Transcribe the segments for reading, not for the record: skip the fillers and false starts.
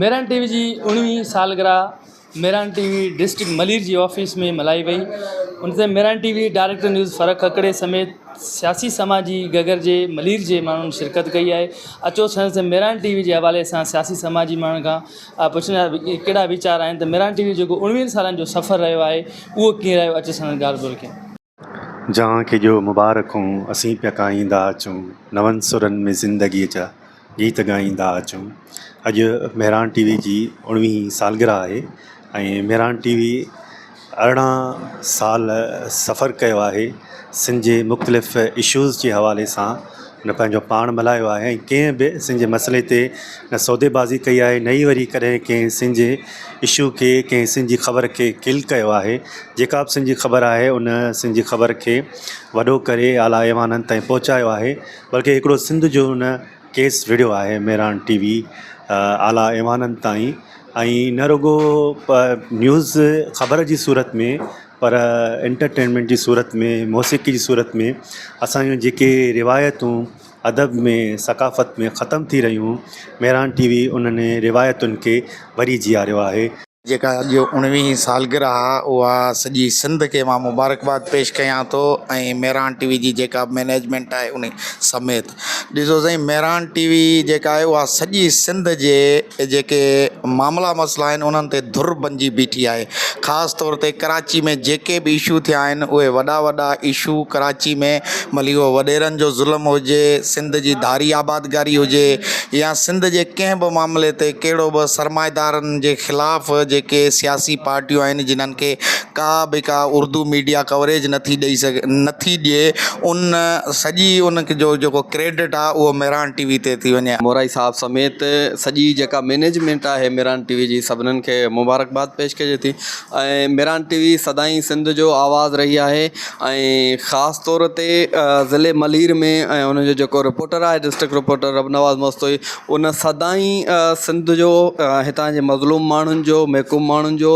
ميران ٽي V جي اڻويهين سالگرهه Mehran T V district Malir جي آفيس ۾ ملهائي وئي ان تي Mehran T V director news Farrukh Hakri سميت سياسي سماجي گگر جي ملير جي ماڻهن شرڪت ڪئي آهي اچو سنس ميران ٽي وي جي حوالي سان سياسي سماجي ماڻهن کان پڇندا ڪهڙا ويچار آهن ته ميران ٽي وي جيڪو اڻويهن سالن جو سفر رهيو آهي اهو ڪيئن رهيو اچو سندن ڳالهه ٻولهه ڪيون. جهان کي ڏيو مبارڪون اسين پيا ڪاهيندا اچون نون سرن ۾ زندگيء جا گيت ڳائيندا اچون اڄ مهراڻ ٽي وي جي اڻويهين سالگرهه آهي ۽ مهراڻ ٽي وي 18 سال سفر ڪيو آهي سنڌ جي مختلف اشوز جي حوالي سان هن پنهنجو پاڻ ملهايو آهي ۽ ڪنهن به سنڌ جي مسئلي تي نه سوديبازي ڪئي آهي نه ئي وري ڪڏهن ڪنهن سنڌ جي اشو کي ڪنهن سنڌ جي خبر کي ڪل ڪيو آهي جيڪا به سنڌ جي خبر آهي ان سنڌ جي خبر کي وڏو ڪري اعليٰ ايوانن تائين پهچايو آهي بلڪه هڪڙو سنڌ جو ان ڪيس وڙهيو آهي مهراڻ ٽي وي اعليٰ ايوانن تائين ۽ نه رڳو نيوز خبر جي صورت ۾ پر انٽرٽينمينٽ جي صورت ۾ موسيقي جي صورت ۾ اسان جون جيڪي روايتون ادب ۾ ثقافت ۾ ختم ٿي رهيون مهراڻ ٽي وي انهن روايتن کي وري جياريو آهي. جيڪا اڄ اڻويهين سالگرهه آ اها سڄي سنڌ کي مان مبارڪباد پيش ڪيان ٿو ۽ مهراڻ ٽي وي جي جيڪا به مئنيجمينٽ آهي انهي سميت ڏسو سائين مهراڻ ٽي وي جيڪا آهي اها سڄي سنڌ جي جيڪي معاملا مسئلا آهن انهن تي ڌر بنجي بيٺي آهي خاص طور تي ڪراچي ۾ جيڪي به اشو ٿيا آهن اهي وڏا وڏا اشو ڪراچي ۾ ڀلي اهو وڏيرن جو ظلم هجي سنڌ جي ڌاري آبادگاري هجي يا سنڌ جي ڪنهن به معاملي تي ڪهڙو به سرمائيدارن جي خلاف جيڪي سياسي پارٽيون آهن جنھن کي ڪا به ڪا اردو ميڊيا ڪوريج نٿي ڏئي سگهي نٿي ڏئي ان سڄي ان جو جيڪو ڪريڊٽ آهي اهو مهراڻ ٽي وي تي ٿي وڃي. مورائي صاحب سميت سڄي جيڪا مئنيجمينٽ آهي مهراڻ ٽي وي جي سڀنن کي مبارڪباد پيش ڪجي ٿي ۽ مهراڻ ٽي وي سدائين سنڌ جو آواز رهي آهي ۽ خاص طور تي ضلعي ملير ۾ ۽ ان جو جيڪو رپورٽر آهي ڊسٽرڪٽ رپورٽر ربنواز مستوئي ان سدائين سنڌ جو هتان جي مظلوم ماڻهن جو محڪوم ماڻهن جو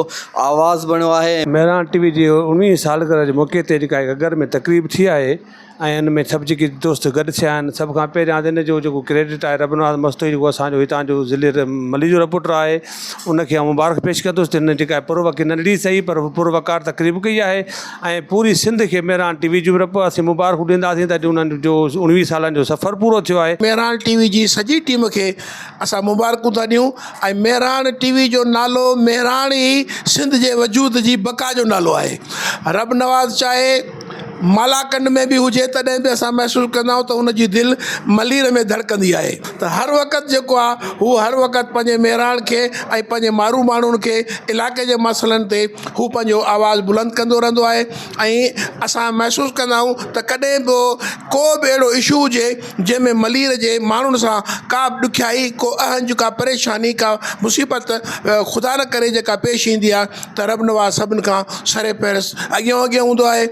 آواز بڻيو آهي. مهراڻ ٽي وي جي اڻويهين سالگرهه جي موقعي تي جيڪا گهگهر ۾ تقريب ٿي آهي ۽ ان ۾ سڀ جيڪي دوست گڏ ٿيا آهن سڀ کان پهريان ته ان جو جيڪو ڪريڊٽ آهي ربنواز مستوئي جيڪو اسان جو هتان جو ضلعي ملير جو رپورٽر آهي ان کي آئون مبارڪ پيش ڪندس ته هن جيڪا پروقار ننڍڙي سهي پر پروقار تقريب ڪئي آهي ۽ پوري سنڌ کي مهراڻ ٽي وي جون به اسين مبارڪون ڏينداسين ته اڄ انهن جو اڻويهه سالن جو سفر پورو ٿيو آهي. مهراڻ ٽي وي جي سڄي ٽيم کي اسان مبارڪون ٿا ڏيون ۽ مهراڻ ٽي وي جو نالو مهراڻ ئي سنڌ جي وجود جي بقا جو نالو آهي. رب نواز چاهي مالاڪنڊ ۾ به هجي تڏهن به اسان محسوس ڪندا آهيون ته هن جي دل ملير ۾ ڌڙڪندي آهي ته هر وقت جيڪو آهي هو هر وقت پنهنجي مهراڻ کي ۽ پنهنجي مارو ماڻهن کي علائقي جي مسئلن تي هو پنهنجو آواز بلند ڪندو رهندو آهي ۽ اسان محسوس ڪندا آهيون ته ڪڏهن به ڪو به اهڙو اشو هجي جنهن ۾ ملير جي ماڻهن سان ڪا به ڏکيائي ڪو اهنج ڪا پريشاني ڪا مصيبت خدا نه ڪري جيڪا پيش ايندي آهي ته رب نواز سڀن کان سر فهرست اڳيان اڳيان هوندو آهي.